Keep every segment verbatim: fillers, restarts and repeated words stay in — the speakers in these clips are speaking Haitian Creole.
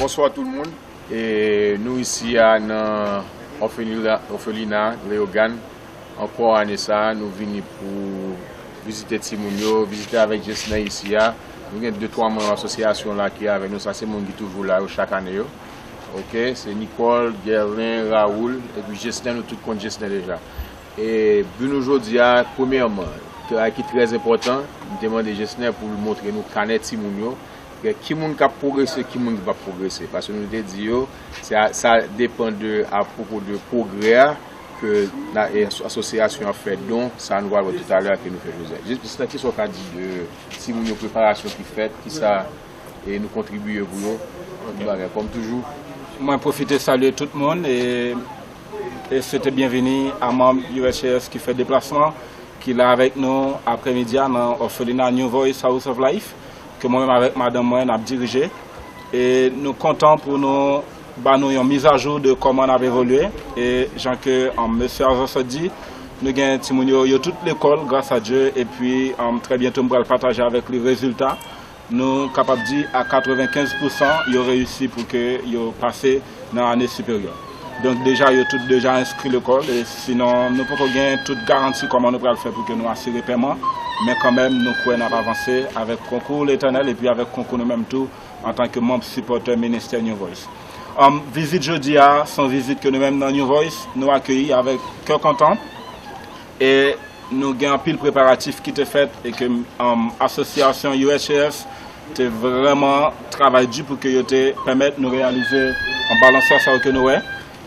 Bonswa tout moun. E nou isi a nan òfelina, òfelina Leyogàn. Ankò ane sa a, nou vini pou vizite timoun yo, vizite avèk Jesnen isi a. Nou gen de twa manm asosyasyon la ki avèk nou. Sa se moun ki toujou la yo chak ane yo. Oke, se Nicole, Guerlin, Raoul, epi Jesnen, nou tout konn Jesnen deja. E bi nou jodi a, premyèman, travay ki trè enpòtan, m te mande Jesnen pou l montre nou kanè timoun yo. Gen ki moun k ap pwogrese, ki moun ki p ap pwogrese. Paske nou te di yo, se a, sa depann de, apwopo de pwogrè a ke na, e, asosyasyon an ap fè don, sa nou pral wè toutalè a ke nou fè jodi a. Jis, Jesnen, kisa w ka di de timoun yo, preparasyon ki fèt, kisa, e, nou kontribye pou yo, tout bagay, kòm toujou. Mwen pwofite salye tout moun e, e swete byenvini a manm U H A S ki fè deplasman, ki la avèk nou aprèmidi a nan òfelina New Voice House of Life, ke mwen menm avèk madanm mwen n ap dirije. E nou kontan pou nou ba nou yon mizajou de kòman n ap evolye. E jan ke, um, mesye Azor sot di, nou gen timoun yo, yo tout lekòl, gras a Dye, epi, um, trè byento m pral pataje avèk li rezilta. Nou kapab di a katrevenkenz pousan yo reyisi pou ke yo pase nan ane siperyè. Donk deja yo tout deja enskri lekòl, e sinon nou poko gen tout garanti kòman nou pral fè pou ke nou asire pèman, men kanmenm nou kwè n ap avanse avèk konkou Letènèl epi avèk konkou nou menm tou antanke manm sipòtè ministè New Voice. Um, vizit jodi a, se yon vizit ke nou menm nan New Voice, nou akeyi avèk kè kontan. E nou gen anpil preparatif ki te fèt e ke, um, asosyasyon U H A S te vrèman travay di pou ke yo te pèmèt nou reyalize yon balanswa sa yo ke nou wè,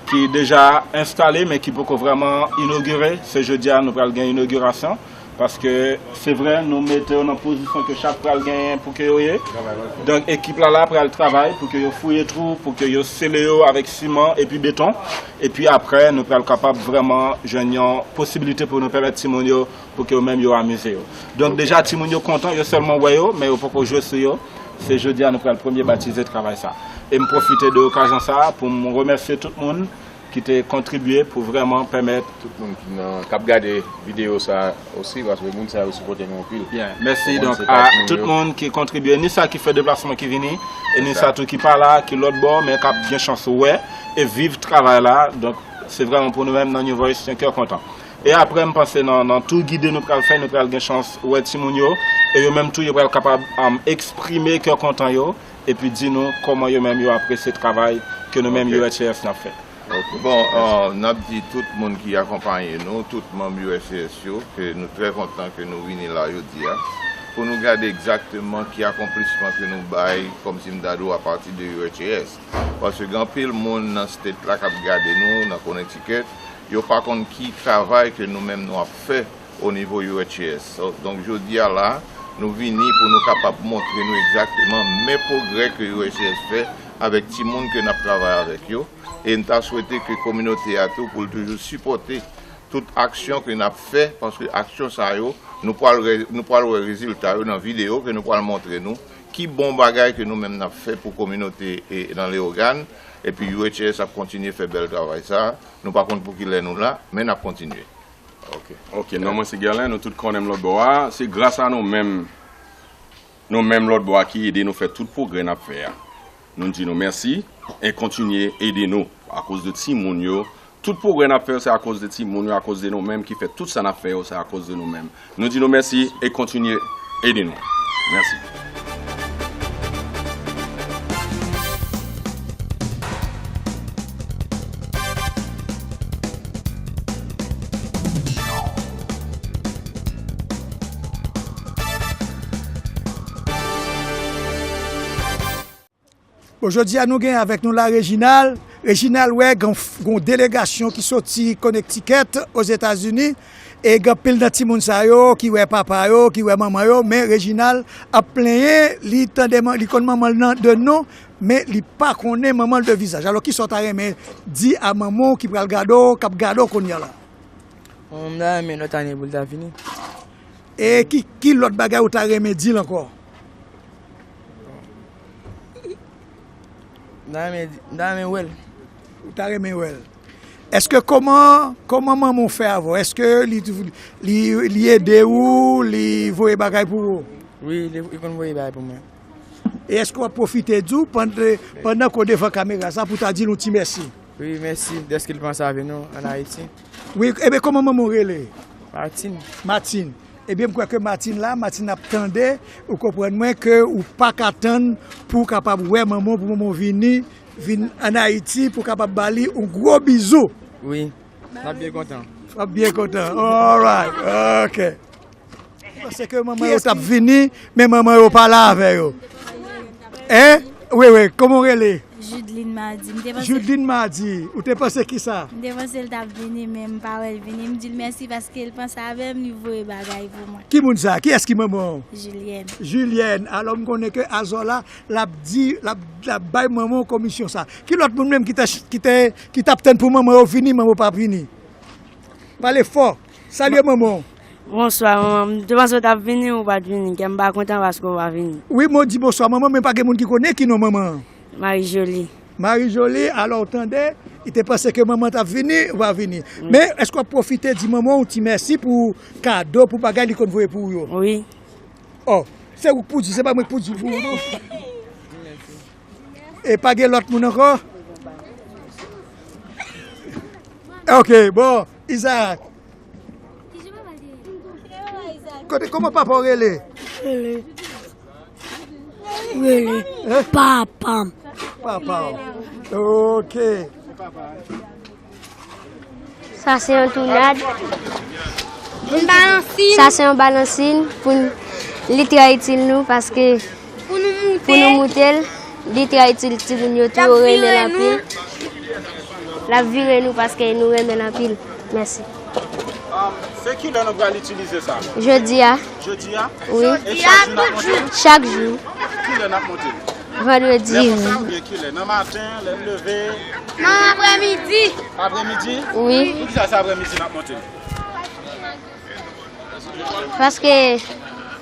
ki deja enstale, men ki poko vrèman inogire. Se jodi a nou pral gen inogirasyon. Paske se vre, nou mete yo nan pozisyon ke chak pral genyen pou ke yo ye. Donk, ekip la la pral travay pou ke yo fouye twou, pou ke yo sele yo avèk siman epi beton. Epi apre, nou pral kapab vrèman jwenn yon posibilite pou nou pèmèt timoun yo, pou ke yo menm yo amize yo. Donk, deja, timoun yo kontan, yo sèlman wè yo, men yo poko jwe sou yo. Se jodi a nou pral premye batize travay sa. E m pwofite de okazyon sa a pou m remèsye tout moun ki te kontribye pou vrèman pèmèt. Tout moun ki nan, k ap gade videyo sa a osi, paske moun sa yo sipòte nou anpil. Byen, mèsi. Donk, a tout moun ki kontribye, ni sa ki fè deplasman ki vini, e ni sa tou ki pa la, ki lòt bò, men k ap gen chans wè e viv travay la. Donk, se vrèman pou nou menm nan New Voice, se yon kè kontan. E apre, m panse nan, nan tou gide nou pral fè, nou pral gen chans wè timoun yo, e yo menm tou, yo pral kapab, um, eksprime kè kontan yo, epi di nou kòman yo menm yo apresye travay ke nou menm U H A S n ap fè. Bon, euh, n ap di tout moun ki akonpaye nou, tout manm U H A S yo, ke nou trè kontan ke nou vini la jodi a, pou nou gade egzakteman ki akonplisman ke nou bay, kòmsi m ta di w, apati de U H A S. Paske gen anpil moun nan state la k ap gade nou, nan Connecticut, yo pa konn ki travay ke nou menm nou ap fè o nivo U H A S. So, donk, jodi a la, nou vini pou nou kapab montre nou egzakteman men pwogrè ke U H A S fè avèk timoun ke n ap travay avèk yo. E n ta swete ke kominote a tou pou l toujou sipòte tout aksyon ke n ap fè, paske aksyon sa yo, nou pral re-, nou pral wè rezilta yo nan videyo ke nou pral montre nou, ki bon bagay ke nou menm n ap fè pou kominote, e, nan Leyogàn, epi U H A S ap kontinye fè bèl travay sa. Nou pa konn pou ki lè nou la, men n ap kontinye. Ok. Ok, non, mwen se Guerlin, nou tout konnen m lòt bò a. Se gras a nou menm, nou menm lòt bò a ki ede nou fè tout pwogrè n ap fè a. Nou di nou mèsi e kontinye ede nou akoz de timoun yo. Tout pwogrè n ap fè yo se akoz de timoun yo, akoz de nou menm ki fè tout sa n ap fè yo, se akoz de nou menm. Nou di nou mèsi e kontinye ede nou. Mèsi. Bon, jodi a nou gen avèk nou la Reginald. Reginald, wè, gen, gen yon delegasyon ki soti Connecticut, Ozetazini, e gen anpil nan timoun sa yo ki wè papa yo, ki wè manman yo, men Reginald ap plenyen, li tande man-, li konn manman l nan de non, men li pa konnen manman l de vizaj. Alò, kisa w ta renmen di a manman w ki pral gade w, k ap gade w kounye a la? Bon, m ta renmen lòt ane pou l ta vini. E ki, ki lòt bagay ou ta renmen di l ankò? M ta renmen di, m ta renmen wè l. Ou ta renmen wè l. Èske kòman, kòman manman w fè avè w? Èske li, li, li ede w, li voye bagay pou ou? Wi, li, li konn voye bagay pou mwen. E èske w ap pwofite di w pandan, pandan ke w devan kamera sa pou w ta di l yon ti mèsi? Wi, mèsi dèske l panse avè nou ann Ayiti. Wi, ebyen, kòman manman w rele? Martine. Martine. Ebyen, m kwè ke Martine la, Martine ap tande, ou konprann mwen ke ou pa ka tann pou w kapab wè manman w, pou manman w vini, vin ann Ayiti, pou w kapab ba li yon gwo bizou. Wi, n ap byen kontan. W ap byen kontan. All right. Ok. Paske manman yo t ap vini, men manman yo pa la avè yo. Hein? Wi, wi, kòman w rele? Judeline Mardi. M te panse Judeline Mardi, ou te panse kisa? M te panse l t ap vini, men m pa wè l vini. M di l mèsi paske l panse avè m, li voye bagay pou mwen. Ki moun sa? Kiyès ki manman w? Julienne. Julienne. Alò, m konnen ke Azor la, l ap di, l ap, l ap bay manman w komisyon sa. Ki lòt moun menm ki te, ki te, ki t ap tann pou manman yo vini, manman yo pa vini? Pale fò. Salye manman w. Bonswa, manman. M te panse w t ap vini, ou pa t vini. Kè m pa kontan paske w pa vini. Wi, mwen di bonswa, manman, men pa gen moun ki konnen ki non manman an. Marie Jolie. Marie Jolie, alò, w tande, li te panse ke manman t ap vini, ou pa vini. Wi. Men, èske w ap pwofite di manman w yon ti mèsi pou kado, pou bagay li konn voye pou ou yo? Wi. Oh, se ou k pou di, se pa mwen k pou di pou ou, non. E pa gen lòt moun ankò? Ok, bon, Isaac. Kote, kòman papa w rele? Rele. Rele. Hein? Papa m. Papa w. Ok. Sa se yon tounad. Yon balansin. Sa se yon balansin pou n, li trè itil nou paske pou nou moute l, li trè itil timoun yo tou, yo renmen l anpil. L ap vire nou paske nou renmen l anpil. Mèsi. Um, se kilè nou pral itilize sa? Jodi a. Jodi a? Wi. E chak jou n ap monte l? Chak jou. Kilè n ap monte l? Vandredi. Lè konsa oubyen kilè? Nan maten, lè n leve? Nan aprèmidi. Aprèmidi? Wi. Poukisa se aprèmidi n ap monte l? Paske.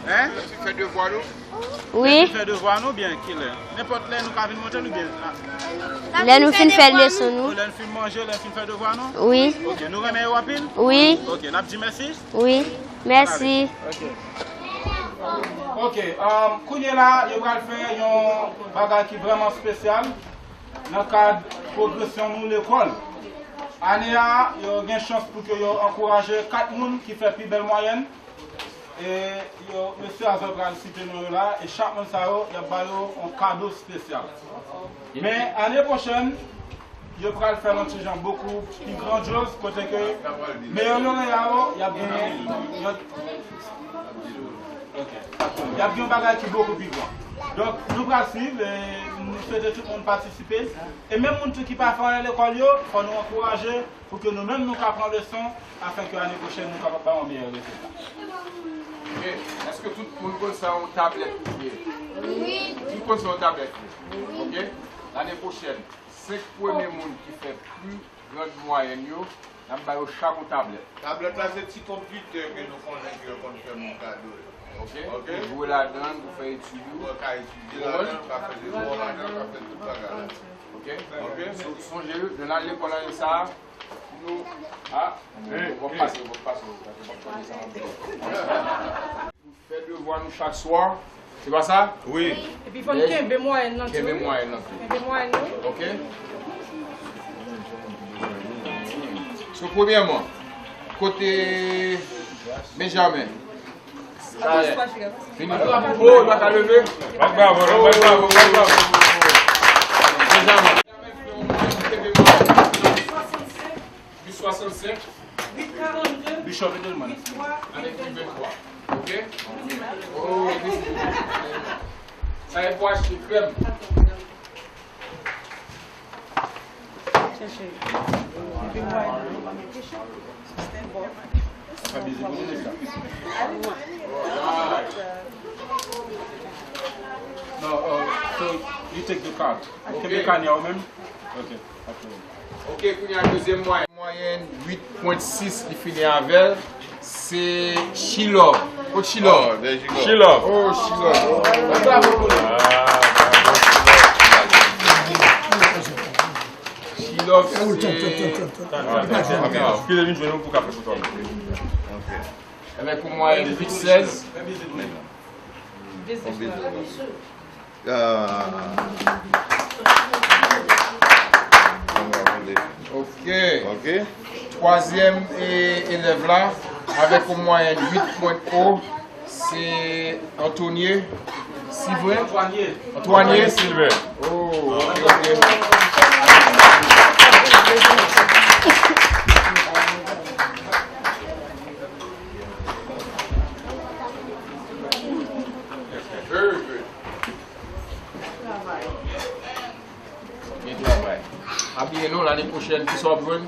Hein? Wi. Lè n fin fè devwa nou oubyen kilè? Nenpòt lè nou ka vin monte l oubyen? Lè nou fin fè leson nou. Lè n fin manje, lè n fin fè devwa nou? Wi. Ok, nou renmen yo anpil? Wi. Ok, n ap di mèsi? Wi. Mèsi. Ok. Ok, um, kounye la, yo pral fè yon bagay ki vrèman espesyal nan kad pwogresyon nou lekòl. Ane a, yo gen chans pou ke yo ankouraje kat moun ki fè pi bèl mwayèn. E yo, mesye Azor pral site non yo la, e chak moun sa yo, y ap ba yo yon kado espesyal. Men, ane pwochèn, yo pral fè l yon ti jan bokou pi grandyoz, kote ke meyè loreya yo, y ap gen, y ap, ok. Y ap gen yon bagay ki bokou pi gran. Donk, nou pral swiv, e nou swete tout moun patisipe. E menm moun tou ki pa fè anyen lekòl yo, fò nou ankouraje pou ke nou menm nou ka pran leson, afin ke ane pwochèn nou kapab bay yon meyè rezilta. Ok, èske tout moun konn sa yon tablèt ye? Wi. Tout konn sa yon tablèt ye? Wi. Ok, lane pwochèn, senk premye moun ki fè pi gran mwayèn yo, n ap ba yo chak yon tablèt. Tablèt la se ti konpitè ke nou konnen ke yo konn fè moun kado yo. Ok? Ok? Pou jwe ladan l, pou fè etid ou. Ou ka etidye ladan l, ou ka fè devwa ladan l, ou ka fè tout bagay la. Ok? Ok? So, sonje, nan lekòl ane sa a, nou, a, w ap pase, w ap pase, w ap pase, w ap pase sa anpil. Fè devwa nou chak swa. Se pa sa? Wi. Epi fò n kenbe mwayèn nan tou. Kenbe mwayèn nan tou. Kenbe mwayèn nou. Ok. So, premyèman, kote Benjamin? Vini. Oh, l pa ka leve. Bat bravo, bat bravo, bat bravo. Benjamin. Kenbe mwayèn. Huit soixante-cinq. Huit quarante-deux. Bishop Edelman. Huit trois. Avèk huit vingt-trois. Ok? Oh, mèsi. Sa e pou achte krèm. Chèche. Epi mwen, sistèm bon. Sa bizou pou nou sa. No, uh, so you take the card. Ok. Kenbe kanya ou menm? Ok. Ok, kounye a dezyèm mwayèn. Mwayèn uit pwen sis li fini avè l. Se Shilove. Kot Shilove? Oh, Shilove. Shilove. Oh, Shilove. Bravo pou li. Ah, bravo, Shilove. Shilove, se... Tann, tann, tann, tann. Ki lè vin jwenn ou pou ka fè foto avè l. Ok. Avèk yon mwayèn uit sèz. Ah. Ok. Ok. Twazyèm, e, elèv la, avèk yon mwayèn uit pwen o, se Antonie Sylvain. Antoine Sylvain. Oh, ok, ok. Very good. Byen travay. Abiye nou, lane pwochèn, kisa w ap jwenn?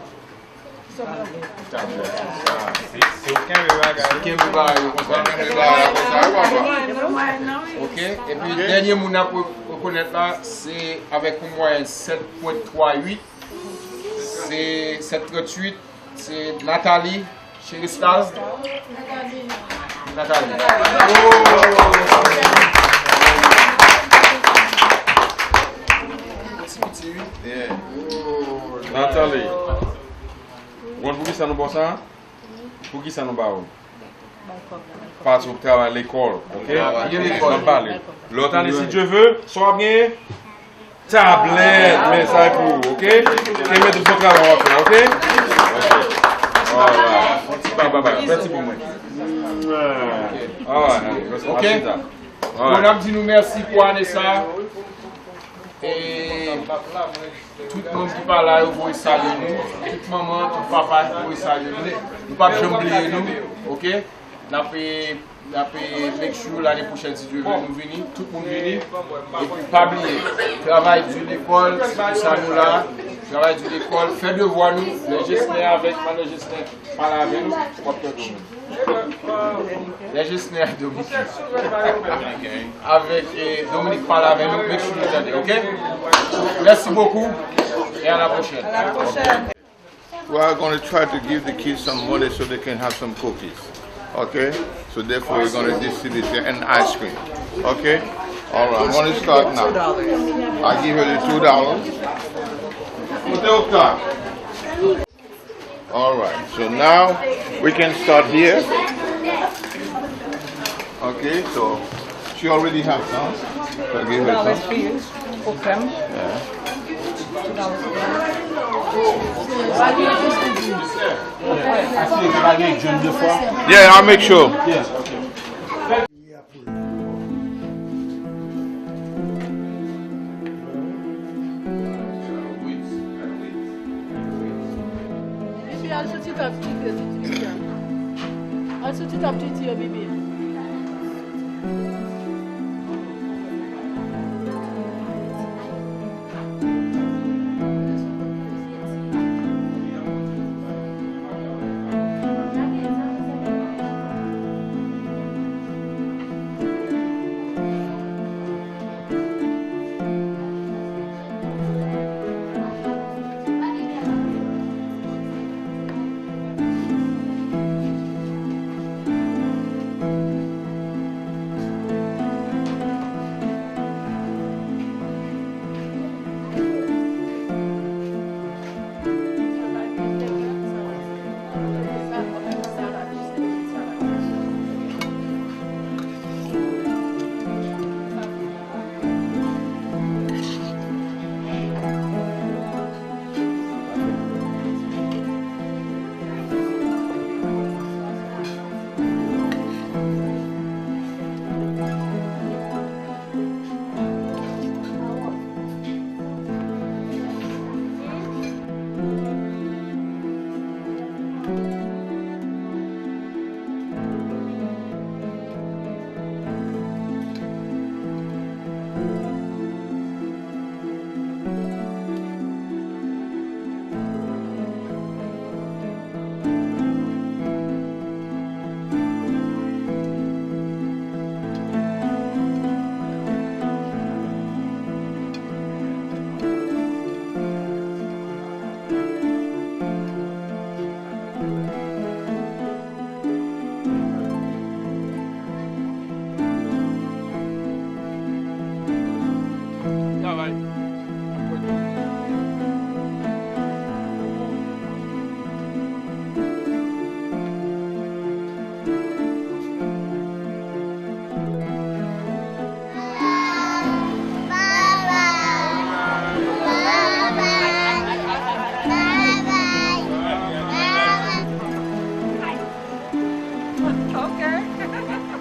Tablèt, se sa. Se, se w kenbe bagay. Se w kenbe bagay yo konsa, kenbe bagay yo konsa, wi, papa. Ok, epi dènye moun n ap re-, rekonèt la, se avèk yon mwayèn sèt pwen twa uit, se sèt tranntuit, se Nathalie Chéristal. Nathalie. Oh! Ti piti, wi. Yeah. Nathalie. Ou konn poukisa nou ba w sa? Poukisa nou ba w? Pati w travay lekòl, ok? Travay lekòl. N ap pale. Lòt ane, si Dye ve, sa w ap genyen? Tablèt, men sa e pou ou, ok? Kenbe tout bon travay w ap fè, ok? Ok. Alright. Bye, bye, bye. Fè ti pou mwen. Alright. Ok. Bon, n ap di nou mèsi pou ane sa. E tout moun ki pa la yo voye salye nou. Tout manman, tout papa voye salye nou. Nou p ap janm bliye nou, ok? N ap, e, n ap, e, make sure lane pwochèn, si Dye ve, nou vini, tout moun vini. Epi pa bliye, travay di lekòl, se pou sa nou la. Travay di lekòl, fè devwa nou. Lè Jesnè avèk Manè Jesnè pale avè nou, w ap tande nou. Lè Jesnè ak Dominique. Avèk, e, Dominique pale avè nou, make sure nou tande, ok? Mèsi bokou, e a la pwochèn. We are going to try to give the kids some money so they can have some cookies. Okay? So therefore, we're going to distribute it and ice cream. Okay? All right, I'm going to start now. I give her the two dollars. Put the octa. All right, so now we can start here. Okay, so she already have some. So give her some. Yeah. Yeah, I'll make sure. Al sou TikTok, Titi, Titi, Titi. Al sou TikTok, Titi, yo, bibi. Okay.